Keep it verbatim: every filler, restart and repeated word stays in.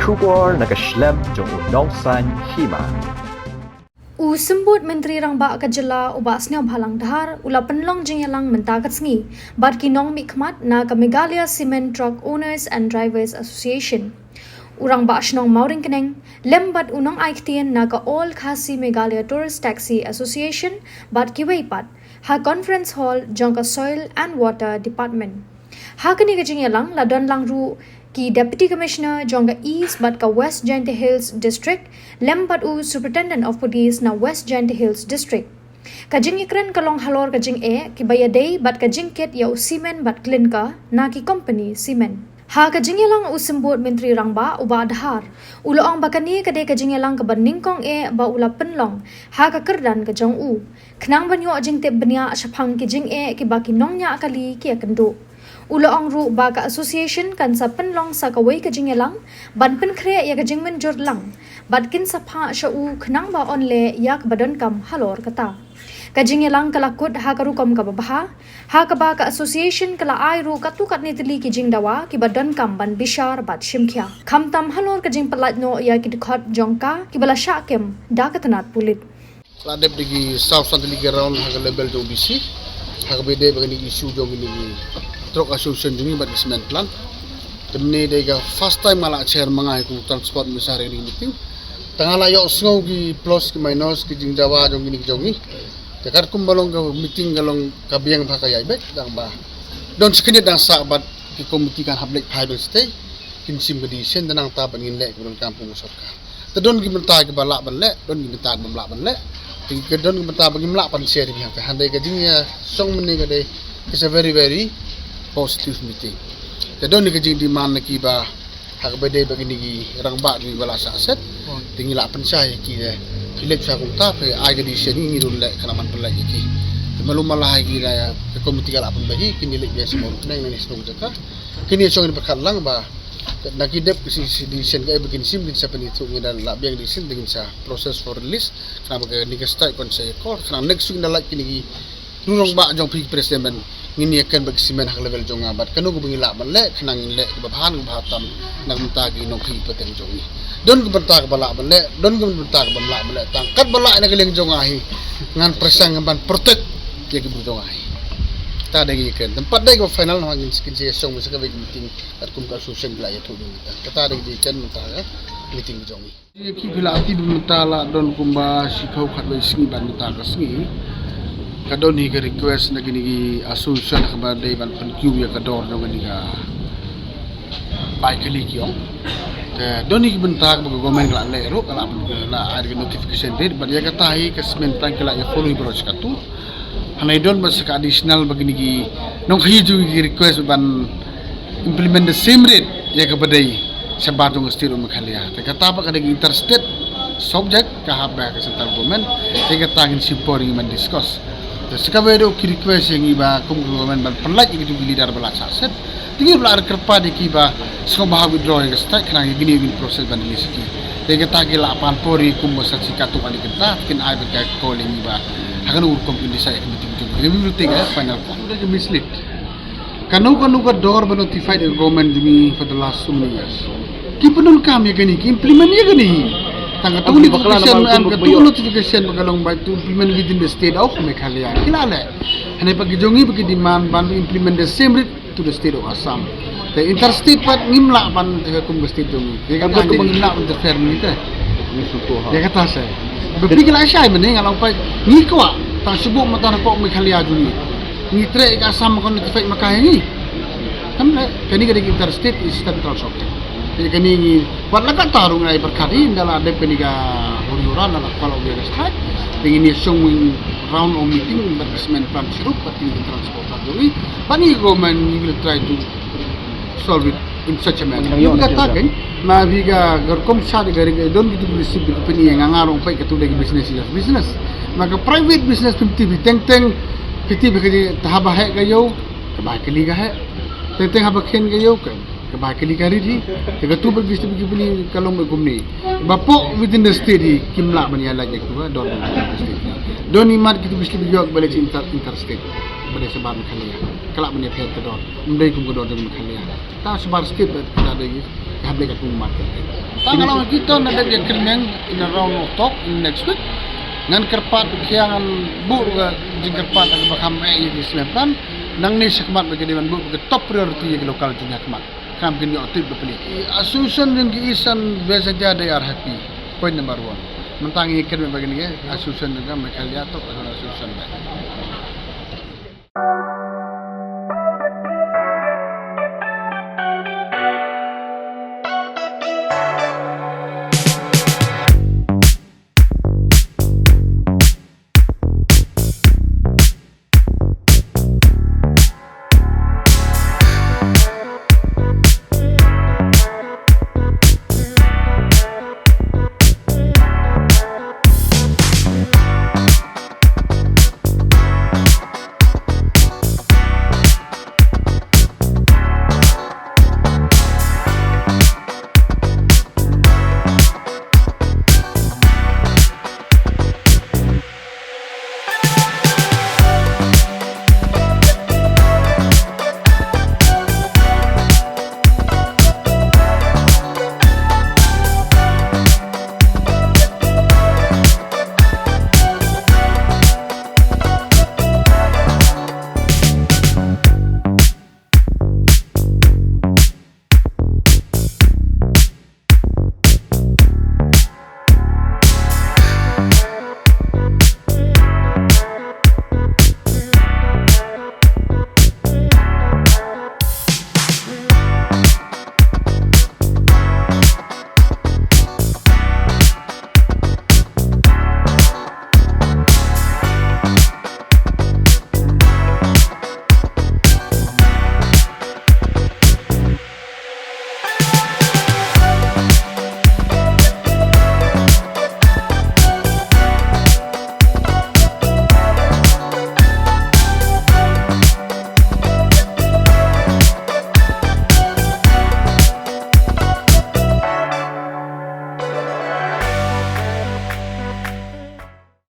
Khubor na ka shlem jong u Nongsaiñ Hima. U Symbud Myntri Rangbah ka jylla u Bah Sniawbhalang Dhar u la pynlong jingïalang mynta ka sngi bad ki nongmihkhmat na ka Meghalaya Cement Truck Owners and Drivers Association, u Rangbah Shnong Mawryngkneng lem bad u nongai ktien na ka All Khasi Meghalaya Tourist Taxi Association bad kiwei pat ha Conference Hall jong ka Soil and Water Department. Ha kane ka jingïalang la don lang ruh ki Deputy Commissioner jong ka East bad ka West Jaintia Hills District lem bad u Superintendent of Police na West Jaintia Hills District. Ka jingïakren ka long halor ka jingeh kiba ïadei bad ka jingkit ïa u simen bad klinka na ki kompani simen. Ha ka jingïalang u Symbud Myntri Rangbah u Bah Dhar u la ong ba kane ka dei ka jingïalang kaba nyngkong eh ba u la pynlong ha ka kyrdan ka jong u, khnang ban ïoh jingtip bniah shaphang ki jingeh kiba ki nongñiah kali ki ïakynduh. U la ong ruh ba ka association kan sa pynlong sa kawei ka jingïalang ban pynkhreh ïa ka jingmynjur lang bad kin sa phah sha u khnang ba un leh ïa kaba donkam halor kata. Ka jingïalang ka la kut ha ka rukom kaba bha, ha kaba ka association ka la ai ruh katto katne tylli ki jingdawa kiba donkam ban bishar bad shimkhia, khamtam halor ka jingpyllait noh ïa ki dkhot jong ka kiba la shah kem da ka tnat pulit. La dep da ki saw san tylli ki round ha ka level jong B C ha kaba ïadei bad kine ki issue jong kine ki truck association jong ngi bad ki cement plant. Te mynne dei ka first time nga la chair ma nga hi kum u transport minister ha kine ki meeting. Te nga la ïohsngew ki plus ki minus ki jingdawa jong kine ki jong ngi. Te katkum ba long ka meeting ka long ka biang bha ka ïaibeit, dang ba don shi khyndiat dang sah bad ki committee kan hap leit phai biang shatei, kin shim ka decision, te nangta ban ngin leh kiba donkam kum u sorkar. Te don ki bynta kiba lah ban leh, don ki bynta kibym lah ban leh. Te ka don ki bynta ba ngim lah ban share hi biang, te hynrei ka jingïashong mynne ka dei, it's a very, very positive meeting. Te don ka jingdemand na kiba ha kaba ïadei bad kine ki rangbah kiba la shah set. Te ngi la pynshai ïa ki, te phi leit sha kumta, phi ai ka decision, ngi, ngi dang leh khnang ban pynlait ïa ki. Te malu mala ha ki, da ka committee ka la pynbha hi, kin ïaleit biang sha Mawryngkneng ne sha kano ka jaka. Kine shong kin pyrkhat lang ba na ki dep ki shi, shi decision kaei ba kin shim, kin sa pynithuh, ngi da lah biang decision, te ngin sa process for release. Khnang ba kane ka strike kan sa ïakor, khnang next week da lait kine ki rangbah jong phi ki president ban ngin ïakren bad ki cement ha ka level jong nga bad kano kaba ngi lah ban leh, khnang ngin leh kaba bha, kaba bha tam na ka bynta ki nongkhaïi pateng jong ngi. Don ka bynta kaba lah ban leh, don ka bynta kaba ym lah ban leh, tang katba lah na ka liang jong nga hi ngan pyrshang ban protect ïa ki briew jong nga hi. Kata dei ka jingkren. Te pat dei kaba final, nangta ngin, ngin sa ïashong sa kawei ka meeting katkum ka association ki la ïathuh mynta. Kata dei ka jingkren mynta ka meeting jong ngi. Ki phi la tip mynta la don kumba shiphew khatwei sngi bad mynta ka sngi ka don hi ka request na kine ki association kaba dei ban pynkiew ïa ka dor jong kane ka bai kali ki ong. Te don hi ki bynta kaba ka government ka la leh ruh, ka la pyn-, ka la ai ka notification date bad ïa kata hi ka cement plant ka la ïa follow hi baroh shi katto. Hangne don bad sa ka additional ba kine ki nongkhaïi jong ngi ki request ban implement the same rate ïa kaba dei shabar jong ka state of Meghalaya. Te kata pat ka dei ka interstate subject, ka hap ba ka central government, te kata ngin shim por ngin ban discuss. Te sa kawei ruh ki request ïa ngi ba kum ka government ban pynlait ïa ki jong ki leader ba la shah set. Te ngi ruh la kyrpad ïa ki ba sngewbha withdraw ïa ka strike khnang ïa kine kin process ban release ïa ki. Te kata ki la pan por ïa kum ba sa shi katto katne kynta, kin ai bad ka call ïa ngi ba ha kano ka rukom kin decide ïa ka meeting jong ki. Te ngi ruh te ka final call. Ka mislead. Kano kano ka dor ba notified ïa ka government jong ngi for the last so many years. Ki pyndonkam ïa kane, ki implement ïa kane. Tang katto ka notification, katto ka notification ba ka long ba to implement within the state of Meghalaya. Ki la leh. Hangne pat ki jong ngi ba ki demand ban implement the same rate to the state of Assam. Te interstate pat ngim lah ban te kum ka state jong ngi. Te kata ngim lah ban interfere mynta. Ïa kata sa. Ba phi ki la shai mynne nga la ong pat ngi kwah tang shu buh mynta na pok Meghalaya jong ngi. Ngi treh ka Assam ma ka notified ma ka ïa ngi. Kam leh, kane ka dei ka interstate, is central subject. Te kane ngi, wat la katta ruh ngi ai pyrkhat hi, ynda la dep kane ka huri hura, ynda la kwah la ïa ka strike. Te ngin ïa shong wing round of meeting, bad ka cement plant sha ruh, bad kine ki transporter jong ngi. Bad ngi government, we will try to solve it in such a manner. Ïa kata kein, ma phi ka, ka rukom sha dei ka ring, don kitu ki receipt ki pyn-i ïa nga, nga ruh peit katu dei ka business, business. Ma ka private business phi tip hi teng teng, phi tip hi ka jing, te haba heh ka ïew, ka bai kali ka heh. Teng teng haba khein ka ïew ka, ka bai kali ka rit hi. Te katu bad ki step ki pyn-i ka long bad kumne. Ba pok within the state hi kim lah ban ïa lait ïa katu ka dor within the state. Don i mat kitu ki step ki ïoh ba leh inter, interstate. Ba dei shabar Meghalaya. Ka lah ban ïa pher ka dor. Ym dei kum ka dor jong Meghalaya. Ta shabar state ba ta dei Ka Blei ka pung mat ka. Tang ka long kita na dep ïa kyrmen in a round of talk in next week. Ngan kyrpad khia ngan buh ka jingkyrpad ka ba kham eh ïa ki snem plan. Nangne shakhmat ba ka dei ban buh ka top priority ïa ki local jingïakhmat. Kam kin ïoh tip ba pli. Association jong ki Eastern West Jaintia they are happy. Point number one. Mynta ngi kyrmen ba kine association jong ka Meghalaya to association ba.